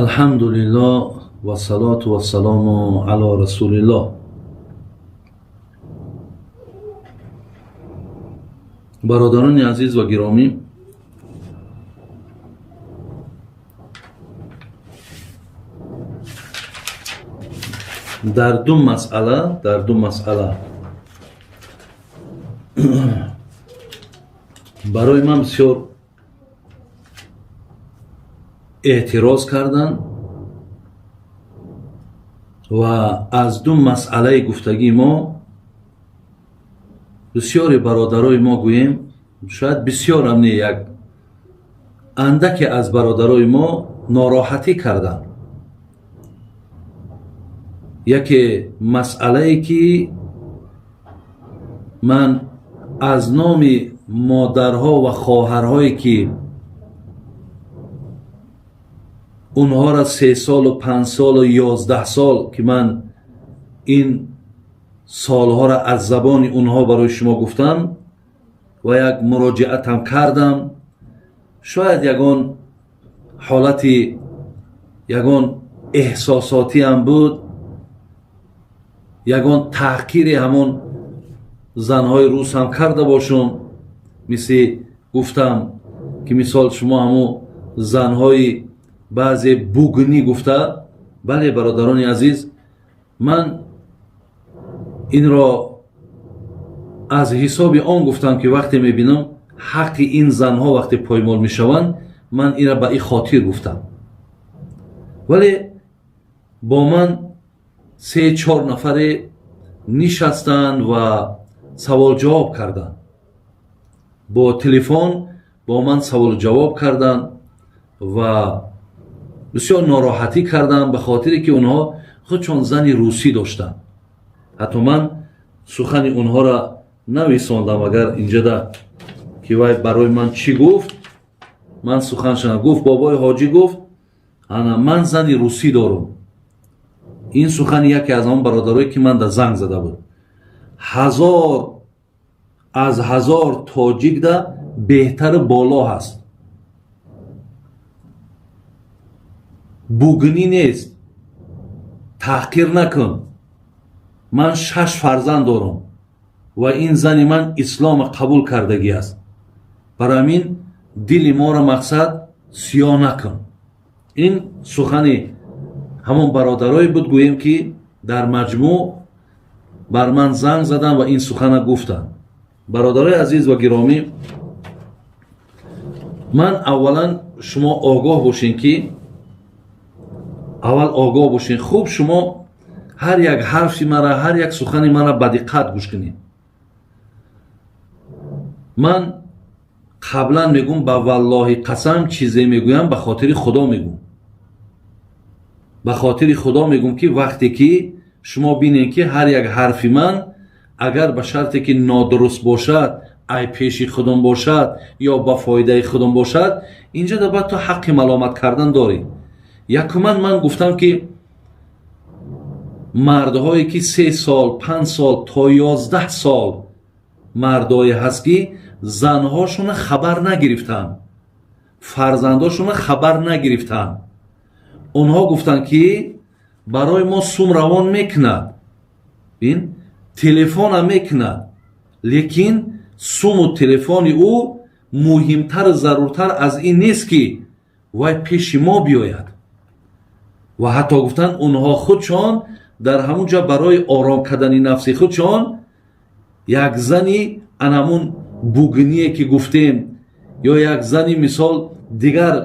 Алҳамдулиллоҳ вассалоту вассалому ало расулиллоҳ. Бародарони азиз ва гиромӣ, дар ду масъала барои ман бисёр эътироз карданд ва аз ду масъалаи гуфтагии мо бисёри бародарои мо гӯем, шояд бисёрам не, як андаке аз бародарои мо нороҳатӣ карданд. Яке масъалае ки ман аз номи модарҳо ва хоҳарҳое ки онҳоро 3 солу 5 солу 11 сол ки ман ин солҳоро аз забони онҳо барои шумо гуфтам ва як муроҷиатам кардам, шояд ягон ҳолати ягон эҳсосотиам буд, ягон таҳқири ҳамон занҳои рус ҳам карда бошум. Мисли гуфтам ки мисол шумо ҳамун занҳои баъзе бугнӣ гуфта. Бале, бародарони азиз, ман инро аз ҳисоби он гуфтам ки вақте мебинам ҳаққи ин занҳо вақте поймол мешаванд, ман инро ба ин хотир гуфтам. Вале бо ман 3-4 нафаре нишастанд ва савол-ҷавоб карданд. Бо телефон бо ман савол-ҷавоб карданд ва бисёр нороҳатӣ карданд, ба хотире ки онҳо худшон зани русӣ доштанд. Ҳатто ман сухани онҳоро нависондам, агар инҷода ки вай барои ман чӣ гуфт, ман суханшона гуфт. Бобои ҳоҷӣ гуфт: ана ман зани русӣ дорум. Ин сухани яке аз он бародарое ки ман да занг зада буд. 1000 аз 1000 тоҷикда беҳтару боло ҳаст. Бугнӣ нест, таҳқир накун. Ман 6 фарзанд дорам ва ин зани ман ислома қабул кардагӣ аст. Барои ҳамин дили моро мақсад сиёҳ накун. Ин сухани ҳамон бародарое буд, гӯем ки дар маҷмӯъ бар ман занг заданд ва ин сухана гуфтанд. Бародарои азиз ва гиромӣ, ман аввалан шумо огоҳ бошед ки аввал огоҳ бошед, хуб шумо ҳар як ҳарфи мара, ҳар як сухани мара ба диққат гӯш кунед. Ман қаблан мегӯм, ба валлоҳи қасам чизе мегӯям, ба хотири Худо мегӯм. Ба хотири Худо мегӯм ки вақте ки шумо бинед ки ҳар як ҳарфи ман агар ба шарте ки нодуруст бошад, ай пеши худом бошад ё ба фоидаи худом бошад, инҷо да баъд ту ҳаққи маломат кардан дорӣ. Якуман ман гуфтам ки мардҳое ки 3 сол, 5 сол то 11 сол мардое ҳаст ки занҳошона хабар нагирифтанд, фарзандошона хабар нагирифтанд. Онҳо гуфтанд ки барои мо сум равон мекунад, бин, телефона мекунад, лекин суму телефони ӯ муҳимтару заруртар аз ин нест ки вай пеши мо биёяд. Ва ҳатто гуфтанд онҳо худшон дар ҳамун ҷо барои ором кардани нафси худшон як зани анамун бугние ки гуфтем ё як зани мисол дигар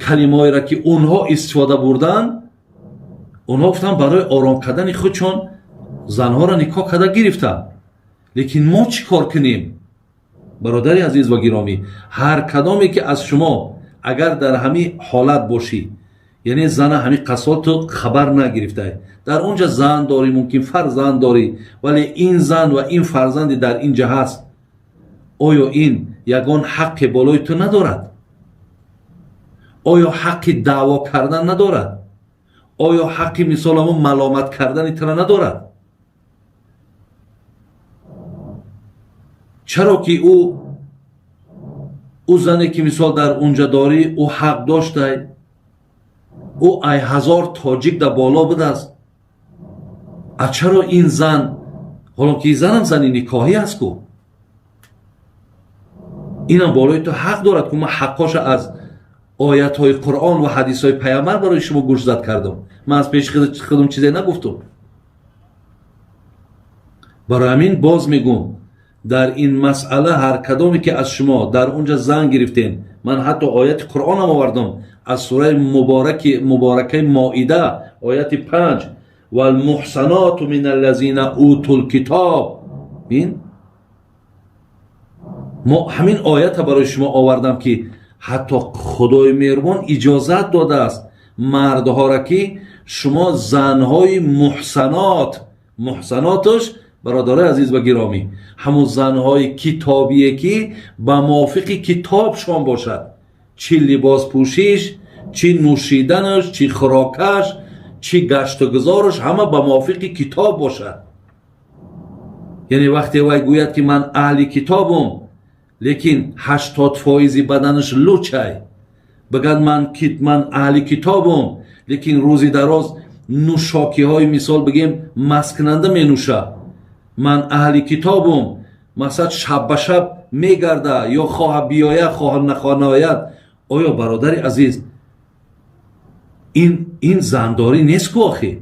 калимаҳоеро ки онҳо истифода бурданд, онҳо гуфтанд барои ором кардани худшон занҳоро никоҳ карда гирифтанд. Лекин мо чӣ кор кунем? Бародари азиз ва гиромӣ, ҳар кадоме ки аз шумо агар дар ҳамин ҳолат бошӣ, яъне зана ҳамин қасол ту хабар нагирифтай, дар он ҷа зан дорӣ, мумкин фарзанд дорӣ, вале ин зан ва ин фарзанди дар ин ҷа ҳаст, оё ин ягон ҳаққе болои ту надорад? Оё ҳаққи даъво кардан надорад? Оё ҳаққи мисол ҳамон маломат кардани тура надорад? Чаро ки ӯ зане ки мисол дар унҷа дорӣ, ӯ ҳақ доштай, Ӯ ай 1000 тоҷик да боло будааст. А чаро ин зан, ҳоло ки занам зани никоҳӣ аст ку, инам болои ту ҳақ дорад ку. Ман ҳаққоша аз оятҳои Қуръон ва ҳадисҳои паямбар барои шумо гӯшзад кардам. Ман аз пеши худам чизе нагуфтам. Барои ҳамин боз мегӯм, дар ин масъала ҳар кадоме ки аз шумо дар унҷа зан гирифтем, ман ҳатто ояти Қуръонам овардам аз сураи муборакаи Моида, ояти 5: валмуҳсаноту мин аллазина утул китоб. Бин, мо ҳамин оята барои шумо овардам, ки ҳатто Худои меҳрубон иҷозат додааст мардҳоро, ки шумо занҳои муҳсанот, муҳсаноташ, бародарои азиз ва гиромӣ, ҳамун занҳои китобие ки ба мувофиқи китобшон бошад, чӣ либоспӯшиш, чӣ нӯшиданаш, чӣ хӯрокаш, чӣ гаштугузораш, ҳама ба мувофиқи китоб бошад. Яъне вақте вай гӯяд, ки ман аҳли китобум, лекин 80% баданаш лучай, бигӯяд ман аҳли китобум, лекин рӯзи дароз нӯшокиҳои, мисол бигем, масткунанда менӯшад. Ман аҳли китобум, мақсад, шаб ба шаб мегарда, ё хоҳа биёяд, хоҳа нахоҳа наояд. Оё, бародари азиз, ин зандорӣ нест ку охи?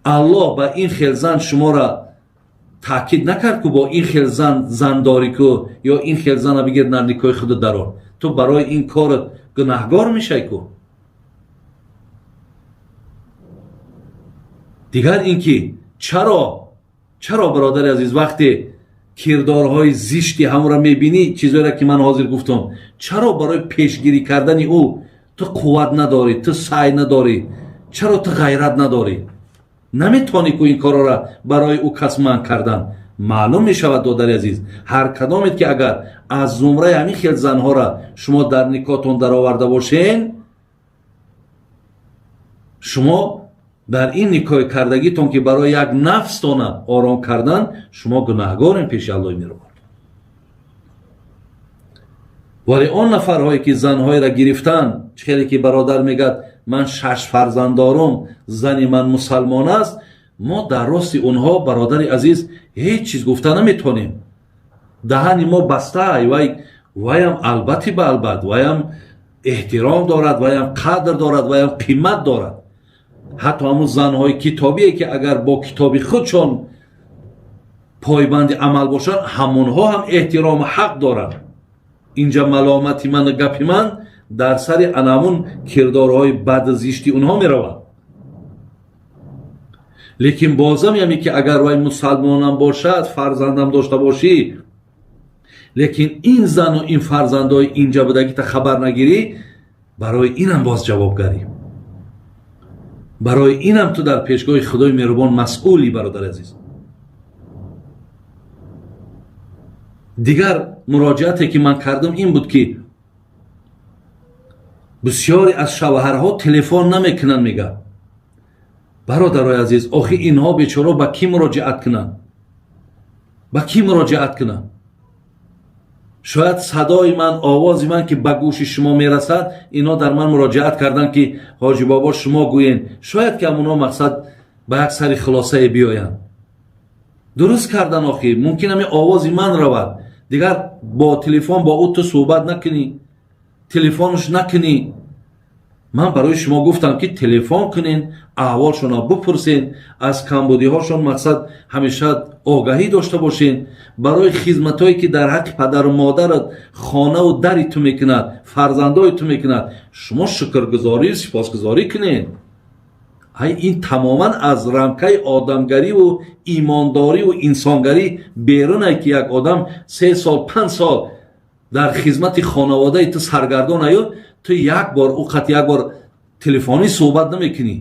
Аллоҳ ба ин хел зан шуморо таъкид накард ку, бо ин хел зан зандорӣ ку ё ин хел зана бигир, дар никоҳи худо дарор. Ту барои ин корат гунаҳгор мешай ку. Дигар ин ки чаро, бародари азиз, вақте кирдорҳои зишти ҳамонро мебинӣ, чизҳоеро ки ман ҳозир гуфтам, чаро барои пешгирӣ кардани ӯ ту қувват надорӣ, ту саъй надорӣ, чаро ту ғайрат надорӣ? Наметавонӣ ку ин корро барои ӯ кас манъ кардан. Маълум мешавад, додари азиз, ҳар кадомед ки агар аз зумраи ҳамин хел занҳоро шумо дар никоҳтон дароварда бошен, шумо дар ин никоҳи кардагитон, ки барои як нафстона ором кардан, шумо гунаҳгорем пеши Аллоҳи меҳрубон. Вале он нафарҳое ки занҳоеро гирифтанд, чӣ хеле ки бародар мегӯяд, ман 6 фарзанд дорум, зани ман мусалмон аст, мо дар рости онҳо, бародари азиз, ҳеҷ чиз гуфта наметавонем. Даҳани мо баста. Ваям албатти ба албат, ваям эҳтиром дорад, ваям қадр дорад, ваям қимат дорад. Ҳатто ҳамун занҳои китобие ки агар бо китоби худшон пойбанди амал бошанд, ҳамонҳо ҳам эҳтирому ҳақ доранд. Инҷа маломати ману гапи ман дар сари анамун кирдорҳои баду зишти онҳо меравад. Лекин бозам яме ки агар вай мусалмонам бошад, фарзандам дошта бошӣ, лекин ин зану ин фарзандҳои инҷа будагита хабар нагирӣ, барои инам боз ҷавобгарӣ, барои инам ту дар пешгоҳи Худои меҳрубон масъулӣ, бародари азиз. Дигар муроҷиате ки ман кардам ин буд, ки бисёре аз шавҳарҳо телефон намекунанд. Мега, бародарои азиз, охи инҳо бечоро ба кӣ муроҷиат кунанд? Ба кӣ муроҷиат кунанд? Шояд садои ман, овози ман ки ба гӯши шумо мерасад, инҳо дар ман муроҷиат карданд, ки ҳоҷи бобо, шумо гӯен, шояд ки ҳамонҳо, мақсад, ба як сари хулосае биёянд. Дуруст кардан. Охи мумкин ҳамин овози ман равад, дигар бо телефон бо ӯ ту суҳбат накунӣ, телефонш накунӣ. Ман барои шумо гуфтам, ки телефон кунен, аҳволшонро бипурсен, аз камбудиҳошон, мақсад, ҳамеша огаҳӣ дошта бошен. Барои хизматҳое ки дар ҳаққи падару модарат, хонаву дари ту мекунад, фарзандои ту мекунад, шумо шукргузорӣ, сипосгузорӣ кунед. Ай, ин тамоман аз рамкаи одамгариву имондориву инсонгарӣ берунае, ки як одам 3 сол, 5 сол дар хизмати хонаводаи ту саргардон аю, ту як бор ӯ қат як бор телефонӣ суҳбат намекунӣ,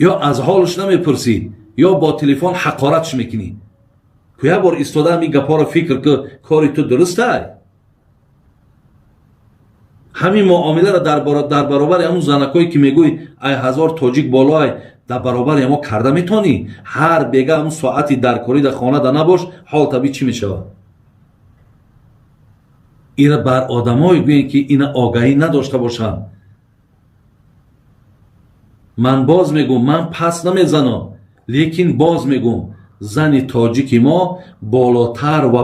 ё аз ҳолаш намепурсӣ, ё бо телефон ҳақоратш мекунӣ. Ку як бор истода ҳамин гапҳоро фикр ку, кори ту дурустай? Ҳамин муомиларо дар баробари ҳамун занакҳое ки мегӯй ай 1000 тоҷик болоай, дар баробари ҳамо карда метавонӣ? Ҳар бега ҳамун соати даркорӣ дар хона да набош, ҳол табӣ чӣ мешавад? Ира бар одамое гӯем, ки ина огаҳӣ надошта бошанд. Ман боз мегӯм, ман пас намезанам, лекин боз мегӯм, зани тоҷики мо болотар ва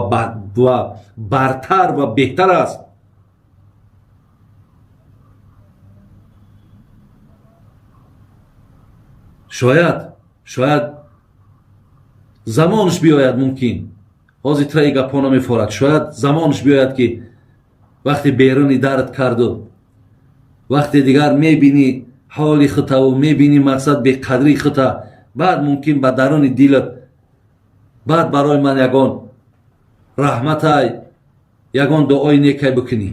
бартар ва беҳтар аст. Шояд замонаш биёяд, мумкин ҳозир тра и гапҳо намефорад, шояд замонаш биёяд, ки вақте беруни дард карду, вақте дигар мебинӣ ҳоли худтаву мебинӣ, мақсад, беқадрии хута, баъд мумкин ба даруни дилат баъд барои ман ягон раҳматай, ягон дуои некай бикунӣ.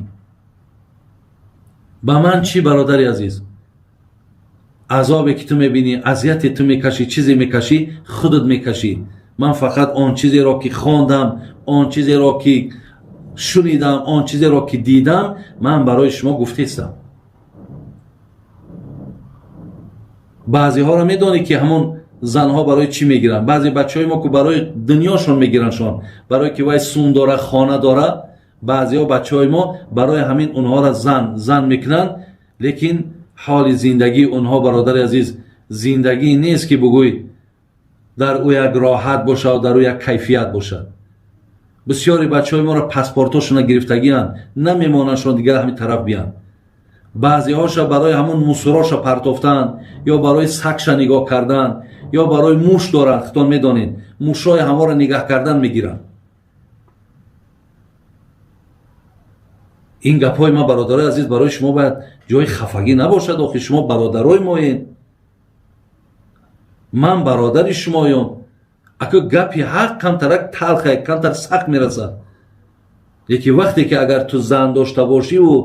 Ба ман чӣ, бародари азиз, азобе ки ту мебинӣ, азияте ту мекашӣ, чизе мекашӣ, худат мекашӣ. Ман фақат он чизеро ки хондам, он чизеро ки шунидам, он чизеро ки дидам, ман барои шумо гуфтестам. Баъзеҳоро медонӣ, ки ҳамон занҳо барои чӣ мегиранд? Баъзе бачаҳои мо ку барои дунёшон мегирандшон, барое ки вай сум дора, хона дора. Баъзеҳо бачаҳои мо барои ҳамин онҳоро зан мекунанд, лекин ҳоли зиндагии онҳо, бародари азиз, зиндагӣ нест, ки бугӯй дар ӯ як роҳат бошад, дар ӯ як кайфият бошад. Бисёри бачаҳои моро паспортҳошона гирифтагианд, намемонандшон дигар ҳамин тараф биям. Баъзеҳоша барои ҳамон мусуроша партофтан, ё барои сагша нигоҳ кардан, ё барои муш доранд, худтон медонед, мушҳои ҳаморо нигаҳ кардан мегиранд. Ин гапҳои ман, бародарои азиз, барои шумо бояд ҷои хафагӣ набошад. Охи шумо бародарои моед, ман бародари шумоём. Ака, гапи ҳақ камтарак талхе, камтар сахт мерасад, лекин вақте ки агар ту зан дошта бошиву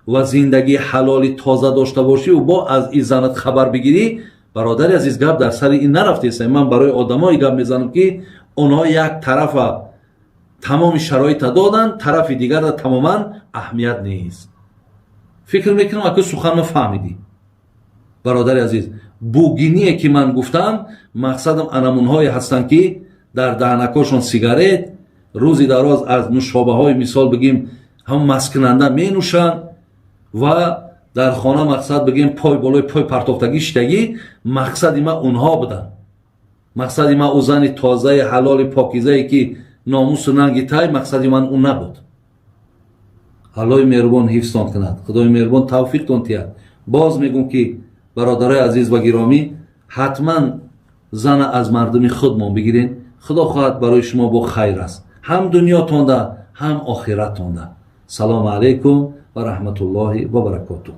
ва зиндагии ҳалоли тоза дошта бошиву бо аз ин занат хабар бигирӣ, бародари азиз, гап дар сари ин нарафтеста. Ман барои одамое гап мезанам, ки онҳо як тарафа тамоми шароита доданд, тарафи дигарра тамоман аҳамият нест. Фикр мекунам, ака, суханма фаҳмидӣ, бародари азиз. Бугиние ки ман гуфтам, мақсадам анамунҳое ҳастанд, ки дар даҳанакҳошон сигарет, рӯзи дароз аз нушобаҳои, мисол бигим, ҳам масткунанда менӯшанд ва дар хона, мақсад бигем, пой болои пой партофтагӣ шидагӣ. Мақсади ман онҳо буданд. Мақсади ман ӯ зани тозаи ҳалоли покизае, ки номусу нанги тай, мақсади ман ӯ набуд. Аллоҳи меҳрубон ҳифзтон кунад, Худои меҳрубон тавфиқтон тиҳад. Боз мегӯм, ки бародарои азиз ва гиромӣ, ҳатман зана аз мардуми худмон бигирен. Худо хоҳад, барои шумо бо хайр аст, ҳам дунётонда, ҳам охираттонда. Салому алайкум ва раҳматуллоҳи ва баракотуҳ.